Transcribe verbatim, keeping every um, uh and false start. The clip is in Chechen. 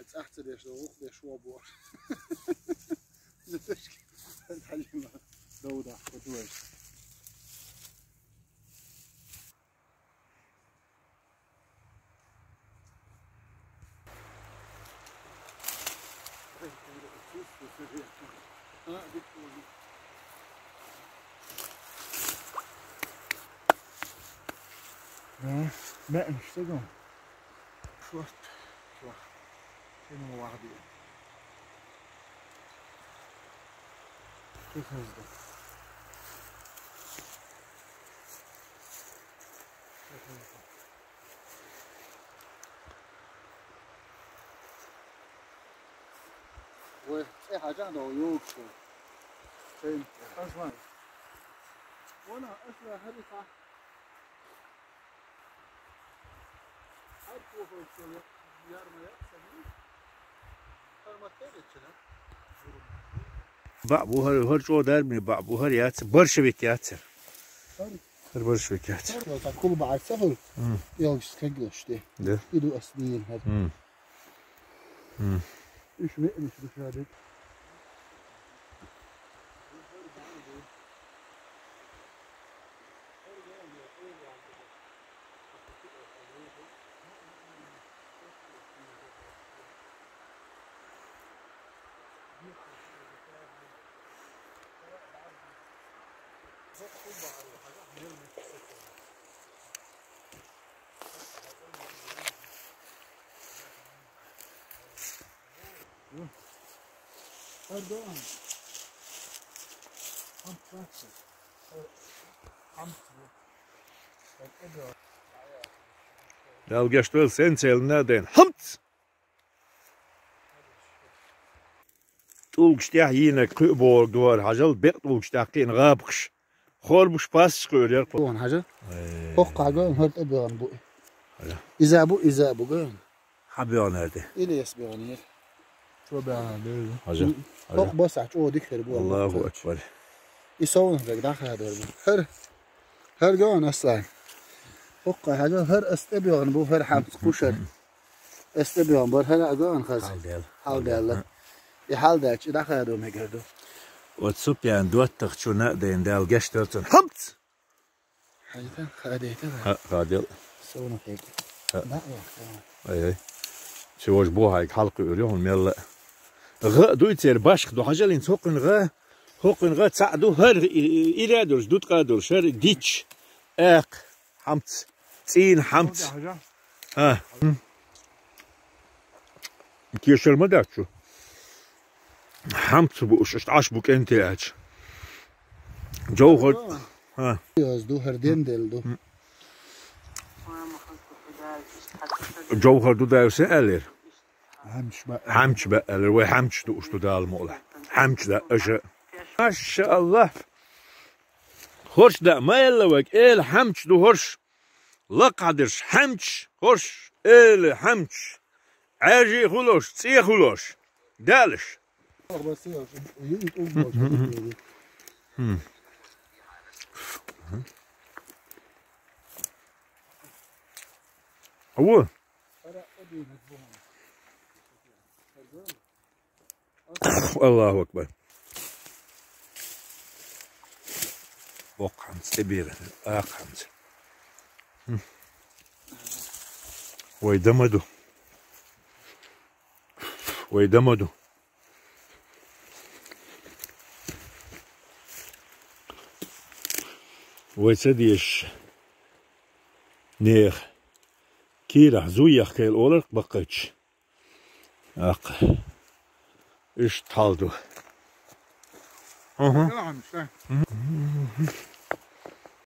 ЦӀахь ца деш, вух деш, вобу. Хьалима. Дов дахь, кху дуьйш. Меънаш ца гон. Шорт. Шорт. Шен вахди. Кехезда. Вай, цӀе хьажахьа догӀу йогуш вай. Шайн. Аслан. Вона, асла хӀари ца. Хьар кохойчо я-, ярма яц сани. Хьар маттегӀиччина. БаӀ бу хӀар, хӀар чӀо дарми баӀ бу хӀар яц, борщевик яц. ХӀар борщевик яц. ХӀар та кул баӀ ца хӀар. М. Ялгис кагаш те. Да. Иду ас дийин хӀар. М. М. Иш меъниш душадек. Pardon. Пардон. Ялгаш вел сенцелна ден. Хамц! ТӀулгаш тӀехь йийнарг кхуьу бохург ду хӀара, хьажал, бекъа тӀулгаш тӀехь кхиъна гӀабакхаш. Хорбуш пассаш кхуьур яра кху. Вон хьажа. Э. ХӀокху хьага хӀара тӀе бегӀан бу. Хьажа. Иза бу, иза бу ган. Хьан бегӀан хӀара тӀе? Илес бегӀан яра. Чо бегӀан бегӀан. Хьажа. ХӀокху басахь чӀо дика хир бу. Аллаху акбар. И совнах даг дӀахадор бу. ХӀара. ХӀара ган, Аслан. ХӀокху хьажа, хӀара ас тӀе бегӀан бу, хӀара хьамц кхушар. Ас тӀе бегӀан бар хӀара а ган хаза. Хьалдел. Хьалдел. И хьалдаьлча, и дӀахадо мегар ду. Оцу Супьян доттагӀчунна а дайна Дала гечдойла цунна. Хамц! Хьайта, хадайта. Ха, хадел. Совна хек. Ха. Да, я, совна. Ай, ай. Чего ж бу хьайга хьалкхуьур ю хьуна мелла а. ГӀа а дуй церан башха ду, хьажал хӀинца хӀокхуьнан гӀа, хӀокхуьнан гӀа цхьаъ ду, хӀара и, и, ира а долуш, дуткъа а долуш, хӀара дича, аьккха. Хьамц. ЦӀийна хьамц. Хьажа, хьажа. А. Кешар ма дац шу. Хьамц бу уьш, иштта Ӏаш бу кӀентий аьлча. Жовхар. А. Йоз ду, хӀара ден дел ду. Жовхар ду даьвса аьллера. Хьамч баьлла. Хьамч баьлла, вай хьамч дууш ду Дала мукъалахь. Хьамч да, аша. Машааллах. ХӀорш да, ма элла вайга, эла хьамч ду хӀорш. Лакхахь дерш хьамч, хӀорш, эла хьамч. Ӏаьржий хулаш, цӀе хулаш. Даьлаш. Ава. Аллаху акбар. Боккха хьамца тӀебийра, акха хьамца. Хм. Вай дама ду. Вай дама ду. Вай ца дезаш нехан кийрахь зуй яхкайла олар баккхайташ. Аккха. Иштта хьал ду. Аха. Мгм.